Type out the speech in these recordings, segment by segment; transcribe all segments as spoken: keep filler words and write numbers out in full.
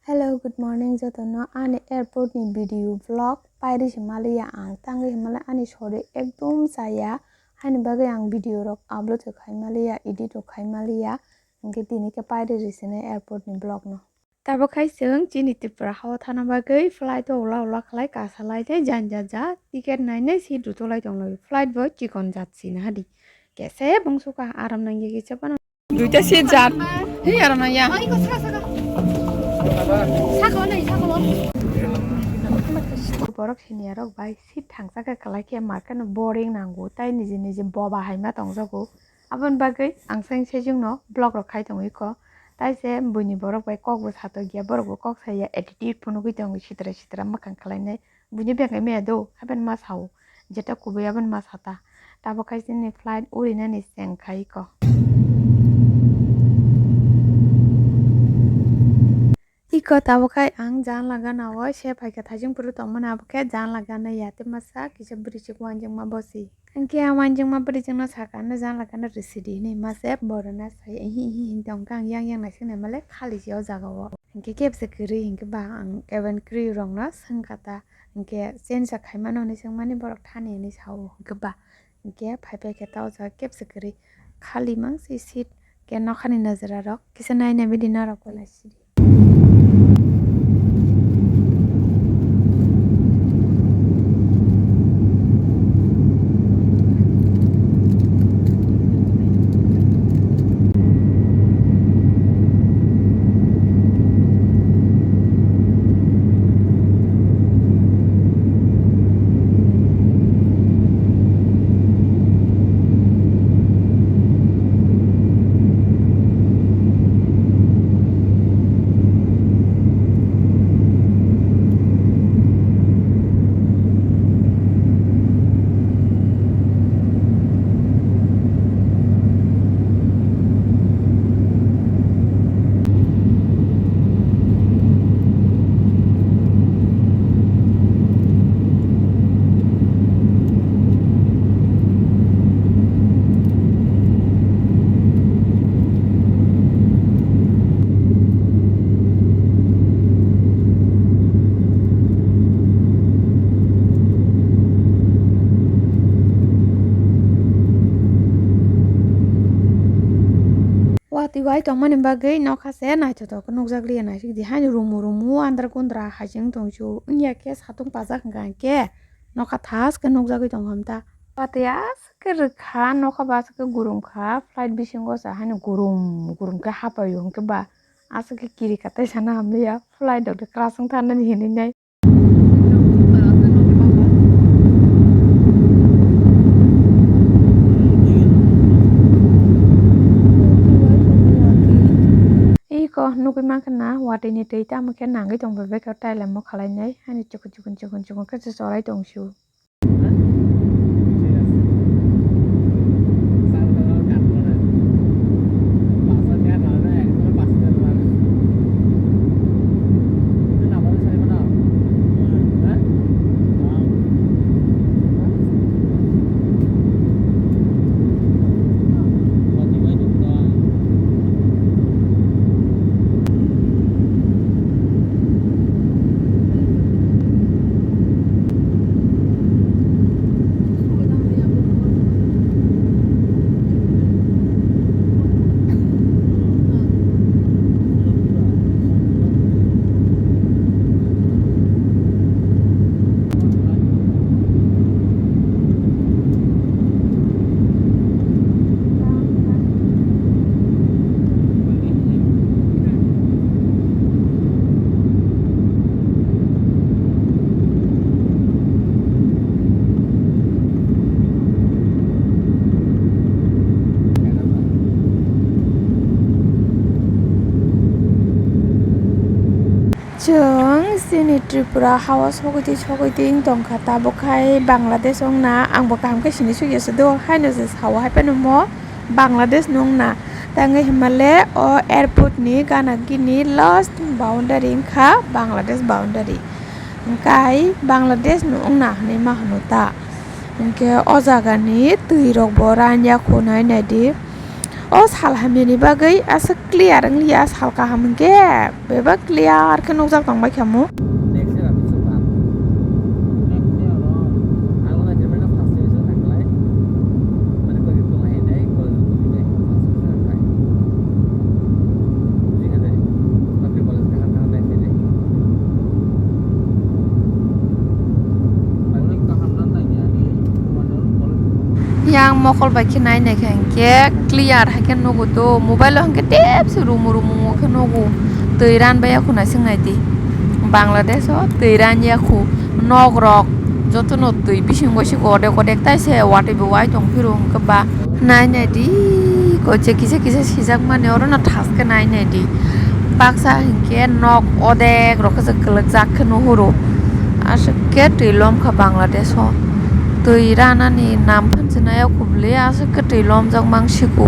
Hello, good morning jotono. Ani airport ni video vlog pairi se maliya ang. Tangwi himale ani sori ekdom chaya. Haini bagwi ang video rok upload se khai maliya, edit rok khai maliya. Hingke tini khe pairi ri sini airport ni vlog no. Tabok khai chwng chini Tripura hao thana bagwi flight o ula ula khlai kasa lai tei janja ja ticket nainai seat rutulai tong lai. Flight bo chikon jat sina hadi. Kese bongsuka aram nangya kisa phano. Duita seat jat. Hi aram nangya. Borok senior rok bai seat thangsa khe kwlai khe market no boring nango tai niji niji boba hai ma tongjago. Aboni bagwi ang seng sejongno vlog rok khai tongwi kho. Tai se buini borok bai kok bo satok ya, borok bo kok saya, attitude phunugwi tongo sitra sitra mwkhang khlainai. Buini bengkai maya do, haben ma sao, jeta kubui aboni ma sata. Tabok khai chini flight urinani seng khai kho. Iko tabok khai ang janla gana o se phaikha thaijing phuru tongmani, abo khe janla gana ya tei masa kisa bwrwi chuk uanjukma bosi. Hingke a uanjukma bwrwi chukno saka ano janla gana rwsidi hinui masa borona sai ehi ehi hin tongkha ang yang yang naisik naimale khali se o jaga o. Hingke kebsa kwrwi hingke ba ang cabin crew rokno swngkha ta hingke change khaimano hinui swngmani borok thani hinui sao hingke ba. Hingke phai phai khe ta o jaga kebsa kwrwi khali mang si seat ke nokhani najra rok kisa nai nai bidi norok bo naisidi. Watwi wai tongmani bagwi nokha se naithotok khe nukjak liya naisik di haino rumu rumu andra gundra hai se wng tong su wngya khe satung pajak hwnkha hwnkhe nokha thas khe nukjagwi tong kha ta. Watwi aswk khe rwkha nokha bo aswk khe gurum kha flight bisingo sa haino gurum gurum khe hapaio hwnkhe ba aswk khe kiri katai sana hamliya flight rok de crash wng thanani hinwi nai. Iko nugwi mankha na watwi ni twi tamo khe nangwi tong bai khe tailamo khalai nai ani chukun chukun chukun chukun khe se chorai tong su. Chwng chini Tripura hao sogwi twi sogwi twi wng tongkha, tabuk hai Bangladesh wngna ang bo kaham khe sini sugya se do, haino se sao hai phano mo Bangladesh no wngna. Tangwi himale o airport ni gana gini last boundary wngkha Bangladesh boundary, hwnkhe hai Bangladesh no wngna hinwi ma hwno ta. Hwnkhe o jaga ni twi rok bo ranya khunai naidi. O sal hamyani bagwi aswk clear wng liya, sal kaham hwnkhe bebak clear khe nukjak tong bai kha mo. Next year ang bisi bang. Next year o ang no naisai mano first semester thang klai. Mane koi tong hai nai college o tong nai first semester thang klai. Buji kha de. Patri college kaham kaham naisai de. Yang mokol bai khe nai nai kha hinkhe clear hai khe nugo do, mobile o hinkhe tep se rumu rumu khe nugo. Twi ran bai ya khu naising nai di. Bangladesh o twi ran ya khu, nok rok joto no twi bisingo se odek odek tai se watwi bo wai tong phiro hinkhe ba. Nai nai di, koche kisa kisa sijak mani oro no thas khe nai nai di. Baksa hinkhe nok odek rok khe kwlwk jak khe nuhuro. Aswk khe twi lom kha Bangladesh o. Twi ranani nam phan se nai o kubli aswk khe twi lom jak mang siko.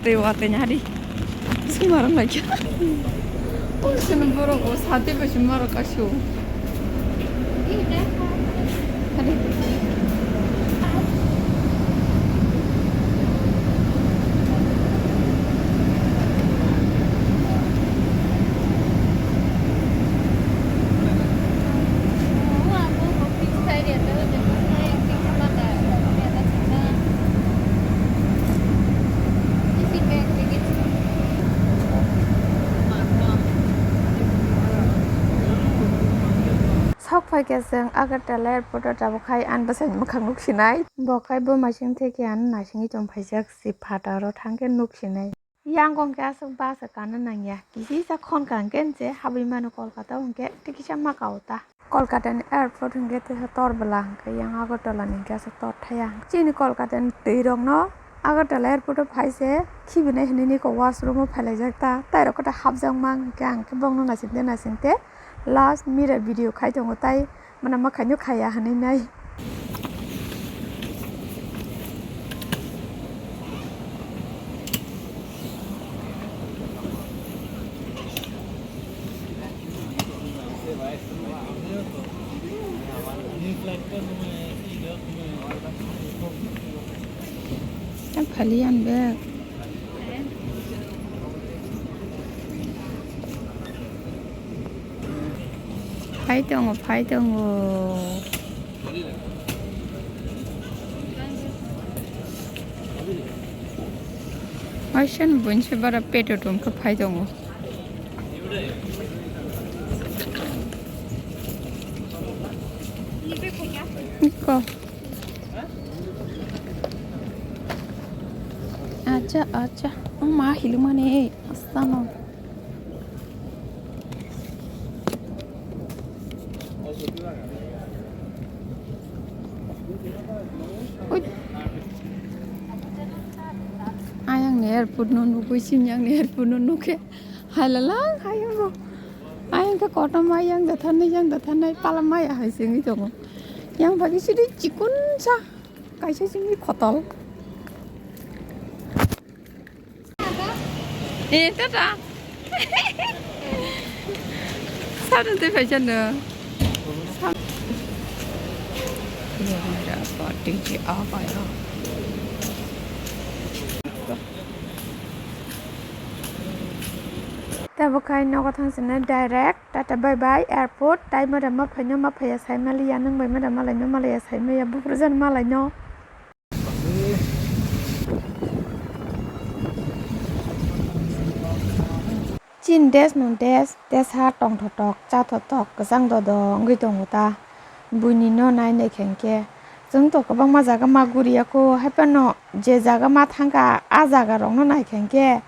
Tei watwi nahadi. Sumar wngkha. O sini borok o sati bai sumar kasu. Sok phaikhe chwng Agartala airport o tabuk khai ani bwsai mwkhang nuk sinai. Bo khai bo masing theke ano nasingwi tong phaijak si phataro thangkhe nuk sinai. Yang kong khe aswk bus o kana nangya. Kisa kisa khon ka hwnkhe nse habwi mano Kolkata o hwnkhe tei kisa maka o ta. Kolkata ni airport hwnkhe teisa tor bwla hwnkhe yang Agartala ni hwnkhe aswk tor thaya. Chini Kolkata ni twi rok no Agartala airport o phai se khibinai hinui ni ko washroom o phailaijak ta. Tai rok khe hapjak mang hwnkhe ang khe bongno naising te naising te last mirror video khai tongo tai. Mano mwkhai no khaya hinui nai. Phalian bag. Phai tongo, phai tongo. Aisan bunsi bara peto tongkha phai tongo. Iko. Acha, acha. O ma hilumani asano. Ui. Ayang ni airport no nugui sini, ayang ni airport no nukhe. Hailalang ayang bo. Ayang khe kotom ayang dathanai, yang dathanai, pala maya hai sengwi tongo. Yang bagi sidi chikunsa, kaisa simi khotol. Eh, tata. Sanu tei phaisa no. Sa-, ya, ya, party ji a kaya. Tabuk khai nogo thang sini direct tata bye bye airport, tai madam ma phaino ma phaiya sai maliya, nwng bai madam malaino malaiya sai maya, buphuru jan malaino. Chin des no des, des ha tongthotok, chathotok, kwchang dodo wngwi tongo ta. Buini no nai nai khe hwnkhe, chwng to kwbangma jaga ma guriya kho, haiphano je jaga ma thangkha, a jaga rok no nai khe hwnkhe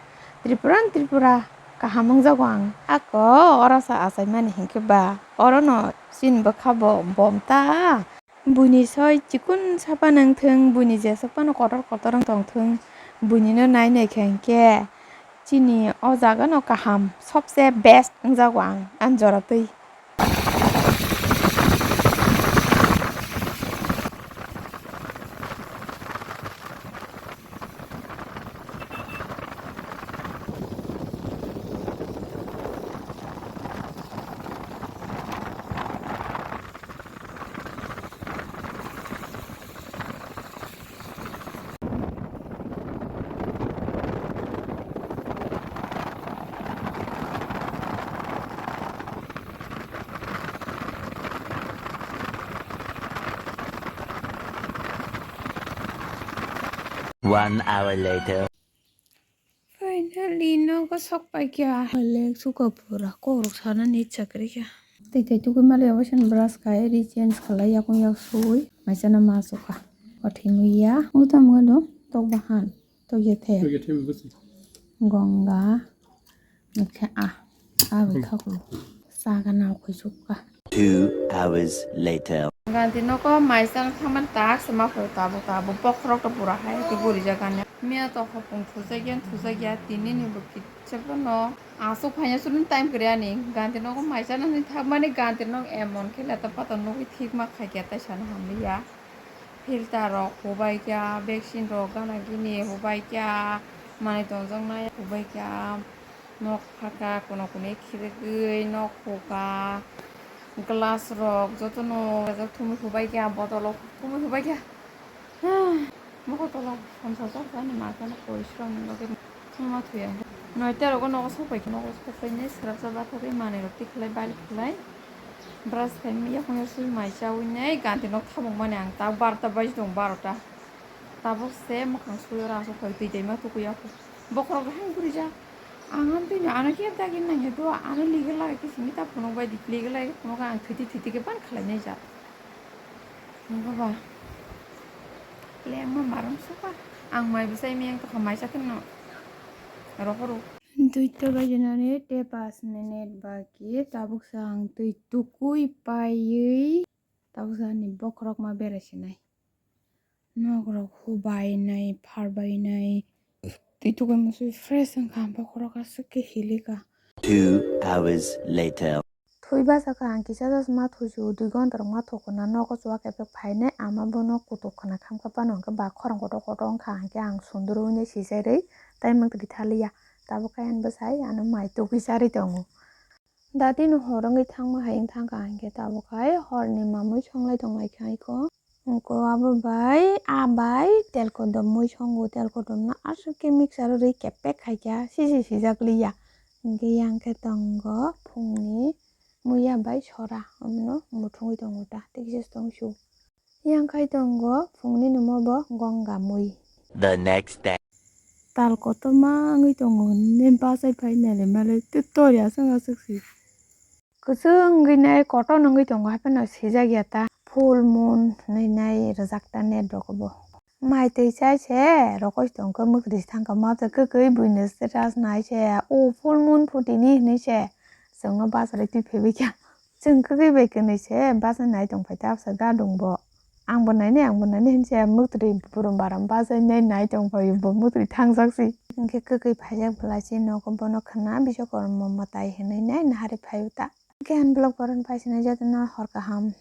Tripura ni Tripura kaham wngjago ang. Ako oro sa achaimani hinkhe ba, oro no chini bwkha bo bom ta. Buini soi chikun sapa nang thung, buini jeswk phano kotor kotor wng tong thung, buini no nai nai khe hwnkhe chini o jaga no kaham, sobse best wngjago ang ani jora twi. One hour later. Finally, nogo sok paikha. Belek suka pura, korok sana ni chakri kha. Tei tei tugui mali obo sen brush khai, ri change khalai, yakung yak sui, maisana ma sukha. Kothimwi ya, utam gado, tok bahan, tok yathe. Tok yathe mo gusi. Gonga, nukhe a, a bai khaku. Saga nao khui sukha. Two hours later. Ganti nogo maisana thangmani tak se ma phuru tabuk tabuk bokhorok to pura hai ke guri jagani. Miya to hopung thujakya thujakya tini ni bo kitsa bono aswk phaina sudin time kwrwi ani. Ganti nogo maisana ni thangmani ganti nog emon khe leta pato nugwi thik ma khaikya tai sana hamliya. Filter rok hubaikya, vaccine rok gana gini hubaikya, manwi tongjaknai hubaikya. Nok phaka, kono kono khirigwi nok phuka, glass rok jotono thumui hubaikha, bottle rok thumui hubaikha. Mokol tolo somsa somsa ni ma phano koi srong ni bagwi thuma thuya. Noita rogo nogo sokpai khe nogo sokpai nai swrapsa bathagwi manwi rok tikhlai balik khlai. Brush khai maya phano sui mai chawi nai ganti nok thabuk mani ang ta barota baji tong barota. Tabuk se mwkhang sui oro aswk phai twi twi ma tukui ya. Bokhorok hai gurijak. Ang amtwino ano khe dagi nangya do, ano legal lage khe simi ta phunuk bai di, legal lage phunuk ang thwiti thwiti khe ban khlai nai jak. Nokho ba lengma marung suka. Ang mai bwsai miyang tokha mai sa kheno rohoro. Duita bajinani tei pas minute baki tabuk sa ang twi tukui paiwi tabuk sa ani bokhorok ma berai sinai. Nokrok hubainai, pharbainai. Twi tukui musui fresh wngkha, bokhorok aswk khe hilikha. Two hours later. Thwi bachakha ang kisa just ma thwisu dui ghonta rok ma thokna nogo chuak ephek phainai ama bono kutuk khna khamkha phano hwnkhe ba khorang kotor kotor wngkha hwnkhe ang sunduru wngya sisai rwi tei mang twi thaliya tabuk khe ani bwsai ano mai tugui charwi tongo. Dati no hor wngwi thangma hai wng thangkha, hinkhe tabuk hai horni mamwi songlai tonglaikha aiko. Hwnkhe abo bai, a bai telkotdom mui songo, telkotdom no aswk khe mixer o rwi kepek khaikha, sisi sijak liya. Hinkhe yang khe tongo phungni muiya bai sora, omono muthungwi tongo ta, tei kisa tong su. Yang khai tongo phungni numo bo gonga mui. The next day. Tal kotorma wngwi tongo, hwnwi bachai phai naile male tei tori aswk aswk se. Kwchwng wngwi nai kotor wngwi tongo, hapheno sijak ya ta. Full moon hwnwi nai rwjak ta net rok bo. Mai twi chai se rokoi tongkhe mwkhri thangkha, mapsa kwkwi buino status nai se, o full moon phutini hwnwi se chwngno bachari twi phaibai kha. Chwng kwkwi bai kwnwi se bachai nai tong phai ta, bwsa gadung bo. Ang bo nainai, ang bo nainai hwnwi se mwkhri burum baram bachai nai nai tong phai bo mwkhri thangjak si. Hinkhe kwkwi phaijak belai se nogo bono khna Biswakorma mwtai hwnwi nai nahari phai ta. Hinkhe ang vlog boron pai sinai jotono hor kaham.